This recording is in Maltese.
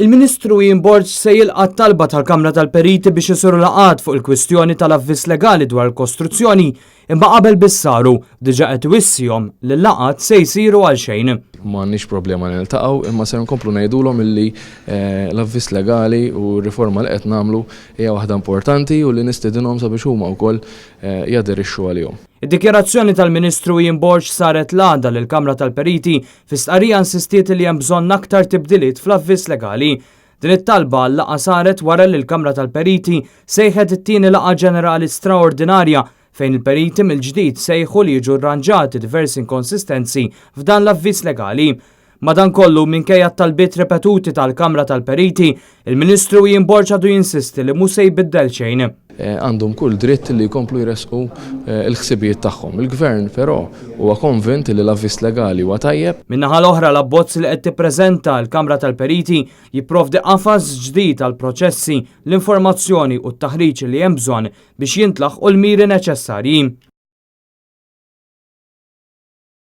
Il-Ministru Ian Borg se jilqa' t-talba tal-Kamra tal-Periti biex isiru laqgħat fuq il-kwistjoni tal-avviż legali dwar il-kostruzzjoni, imma qabel biss saru, diġà qed iwissihom li l-laqgħat se jsiru għalxejn. M'għandniex problema li niltaqgħu, imma ser nkomplu ngħidulhom illi l-avviż legali u r-riforma li qed nagħmlu hija waħda importanti u li nistedinhom sabiex huma wkoll jaderixxu għalihom. Id-dikjarazzjoni tal-Ministru Ian Borg saret l-għada li l-Kamra tal-Periti Fi stqarrija insistiet li hemm bżonn aktar tibdiliet fl-avviż legali. Din it-talba għal laqgħa saret wara li l-Kamra tal-Periti sejħet it-tieni laqgħa ġenerali straordinarja fejn il-periti mill-ġdid sejħu li jiġu rranġati diversi inkonsistenzi f'dan l-avviż legali. Madankollu, minkejja t-talbiet ripetuti tal-Kamra tal-Periti, il-Ministru Ian Borg għadu jinsisti li mhu se jbiddel xejn. Għandhom kull dritt li jkomplu jressqu l-ħsibijiet tagħhom. Il-Gvern, però, huwa konvint li l-avviż legali huwa tajjeb. Min-naħa l-oħra, l-abbozz li qed tippreżenta l-Kamra tal-Periti jipprovdi qafas ġdid għall-proċessi, l-informazzjoni u t-taħriġ li hemm bżonn biex jintlaħqu l-miri neċessarji.